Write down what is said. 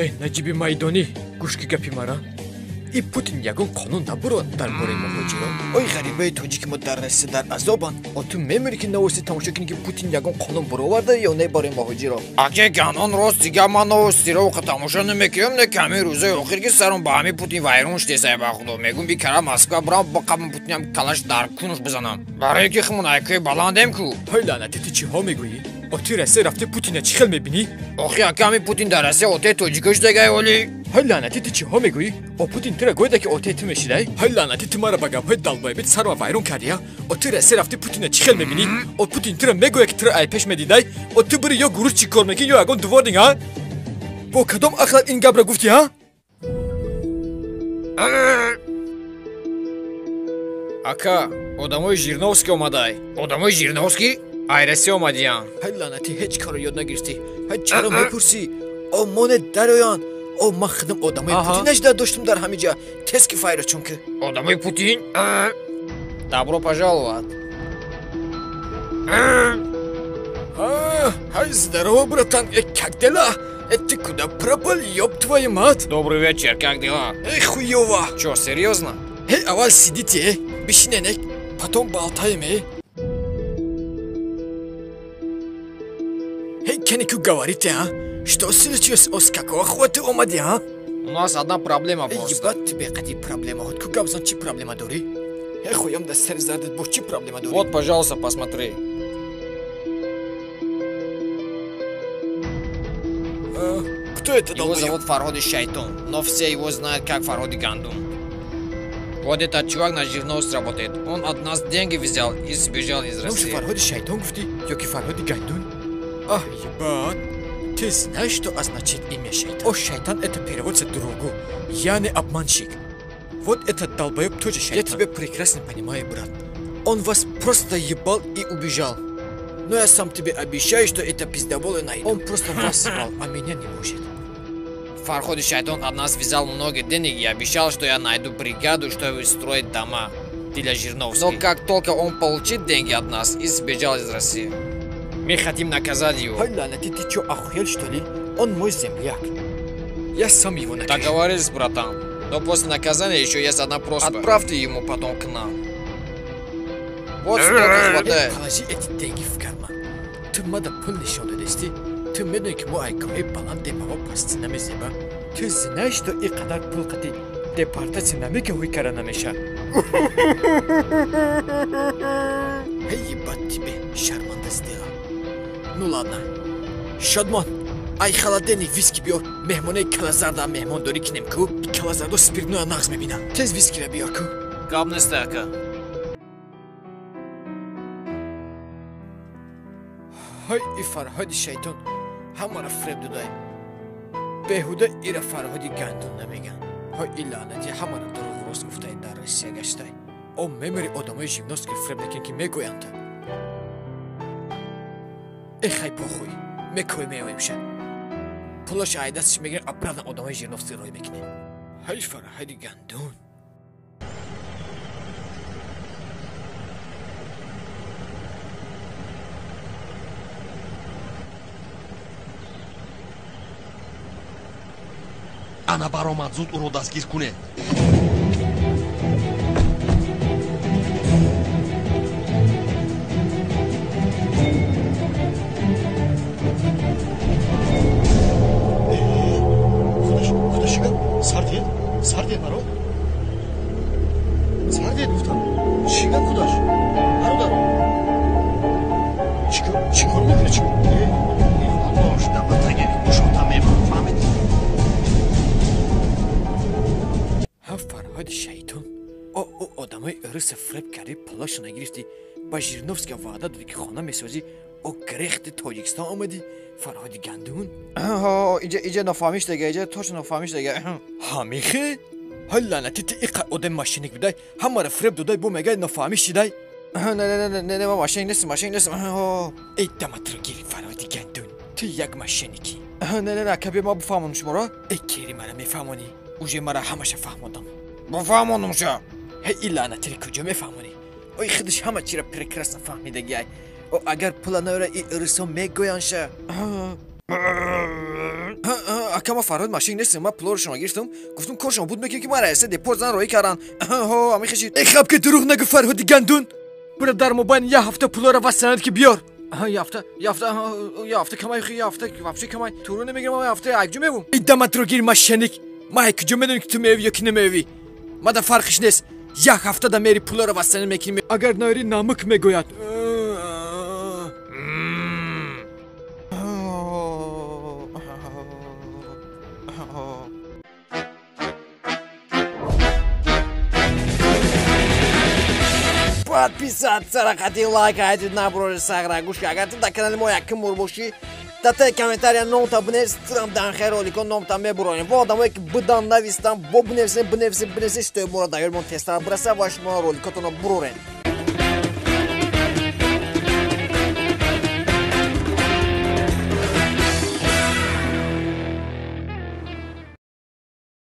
Эй, Наҷиби майдонӣ, гӯш ки гапи мара. И Путин ягон қонун набурад дар бораи муҳоҷирон. Ой, ғарибаи тоҷики мо дар Россия дар азобанд. О ту мемирӣ ки новости тамошо кунӣ, ки Путин ягон қонун буроварда ё не барои муҳоҷирон? Аке Ганон, рост дига ман новостиро оқа тамошо намекунам, не ками рӯзои охир ки саром ба ҳами Путин вайрон шудесай ба худо. Мегум би кара Москва бурам, ба қабм Путинам калаш дар кунуш бизанам. Барои ки химон айкои баландем ку. Ҳой лаънати, ту чиҳо мегӯӣ? О ту Россия рафти, Путина чӣ хел мебинӣ? Охи ака, ҳами Путин дар Россия отаи тоҷико шудагай оли. Ҳой лаънати, ту чиҳо мегӯӣ? О Путин тура гӯяда ки отаи ту мешидай? Ҳой лаънати, ту мара ба гапҳои долбоёбит сарма вайрон кардия? О ту Россия рафти, Путина чӣ хел мебинӣ? О Путин тура мегӯяд ки тура айпеш медидай? О ту бири ё гурӯҳ чӣ кор мекунӣ, ё ягон дворник, а? Бо кадом ақлат ин гапра гуфтӣ, а? Ака, одамои Жириновский омадай. Одамои Жириновский? Ай Россия омадиян. Ҳай лаънати, ҳеҷ корро ёд нагирифтӣ. Ҳай, чаро мепурсӣ? О моне дароянд. О ман худам одамои Путин нажда доштум дар ҳамин ҷа. Тез ки файро чунки. Одамои Путин? Добро пожаловать. Ҳай, здорово, братан. Э, как дела? Э, ты куда пропал, ёб твою мать? Добрый вечер, как дела? Эй, хуёво. Чё, серьезно? Эй, аввал сидите, э, бишинен, э, потом болтаем, э. Эй, кани ку говорите, а? Что случилось? О, с какого хуя ты омади, а? У нас одна проблема просто. Ебать тебе, қади проблема. Ку гап зан, чӣ проблема дорӣ? Эй, хуям да сари зардат бо чӣ проблема дорӣ? Вот, пожалуйста, посмотри. Кто это? Его зовут Фарходи Шайтон, но все его знают как Фарходи Гандун. Вот этот чувак на Жириновск работает. Он от нас деньги взял и сбежал из России. Номаш Фарходи Шайтон гуфтӣ ё ки Фарходи Гандун? Ах, ебать. Ты знаешь, что означает имя Шайтан? О, Шайтан это переводится другу. Я не обманщик. Вот этот долбоеб тоже Шайтан. Я тебя прекрасно понимаю, брат. Он вас просто ебал и убежал. Но я сам тебе обещаю, что это пиздоболы найду. Он просто вас ебал, а меня не может. Фарходи Шайтон от нас взял много денег и обещал, что я найду бригаду, чтобы строить дома для Жириновских. Но как только он получит деньги от нас и сбежал из России. Мы хотим наказать его. Ой, лаънати, ты чё, охуел, что ли? Он мой земляк. Я сам его накажу. Договорились, братан. Но после наказания еще есть одна просьба. Отправьте ему потом к нам. Вот столько хватает. Положи эти деньги в карман. Ту мада пул нишон додести? Ту медони ки мо айкоҳои баланд депаҳо пасти намезеба? Ту знаешь, что и қадар пул қати депортатсия намекаҳои кара намеша? Эй, ебать тебе, шарманда сделал. Ну ладно. Шодмон, ай холодильник виски биёр, меҳмонаи калазарда меҳмондорӣ кинем ку. Калазардо спиртное нағз мебинам. Тез вискира биёр ку. Гап нест, ака. Ҳой, и Фарҳоди Шайтон ҳамаро фреб додай. Беҳуда ира Фарҳоди Гандун намеган. Ҳой, и лаънати, ҳамаро дурӯғ рост гуфтай, дар Россия гаштай. О мемири, одамои Жириновский фреб накин ки мегӯянд. Э, хай, похуй, мекӯй меоемша. Пулаш айдастш мегирем, обратно одамои Жириновский рой мекунем. Ҳай, Фарҳоди Гандун. Ана баромад, зуд ӯро дастгир кунед. Худо, сардед, сардед, баро сардед, гуфтам. Чӣ гап, худаш, бародар, чӣ кор мекунӣ? Чӣ даба таги гӯшота мебарам, фаҳмидӣ? Ҳа, Фарҳоди Шайтон, о ӯ одамои ӯруса фреб кардӣ, пулашо нагирифтӣ, ба Жириновска ваъда додӣ ки хона месозӣ, о грехти Тоҷикистон омадӣ, Фарҳоди Гандун. Иҷа нофаҳмиш дега, иҷа точно нофаҳмиш дега. Ҳамихе? Ҳай лаънати, ту иққар одами мошенник будай, ҳамаро фреб додай, бо мегай нофаҳмиш шидай. Не, не, не, не, не, ман мошенник нестам, мошенник нестам. Эй, даматро гири, Фарҳоди Гандун, ту як мошенникӣ. Не, не, не, ака, биё ман бифаҳмонам шуморо. Эй, кери мара мефаҳмонӣ? Уже мара ҳамаша фаҳмодам. Бифаҳмонамша. Ҳей, и лаънатири куҷо мефаҳмонӣ? Ой, худаш ҳама чиро прекрасно фаҳмидагиай. О агар пула наёра, и ӯрусо мегӯянша. Ака, ма Фарҳод машин нестам, ма пулорашонро гирифтам, гуфтам коршон буд мекунем, ки мара эса депорт зан роҳӣ карданд. Ҳо, ами хешид. Э, хаб ки дурӯғ нагӯ, Фарҳоди гандун. Бура, дар мобайн як ҳафта пулора васанад ки биёр. Яфта, яфта, яфта камай, яфта вообще камай. Туру намегирам, яфта якҷо мевум. И даматро гир, мошенник. Ма ҳай куҷо медонем, ки ту меёвӣ ё ки намеёвӣ? Мада фарқиш нест. Як ҳафта да мери, пулора васанад мекунӣ. Агар наёрӣ, намук мегӯяд. Подписаться рақати, лайк ҳайдид набурори сағра гӯш. Агар ту дар канали мо якум бор бошӣ, дар таи комментария номта бинавис, турам дар ролико номта мебуронем. Ва одамое ки бидан навистам, бо бинависем, бинависем, бинависем, что моро дар ёдмон тезтар бираса ва шумо роликотонро бурорем.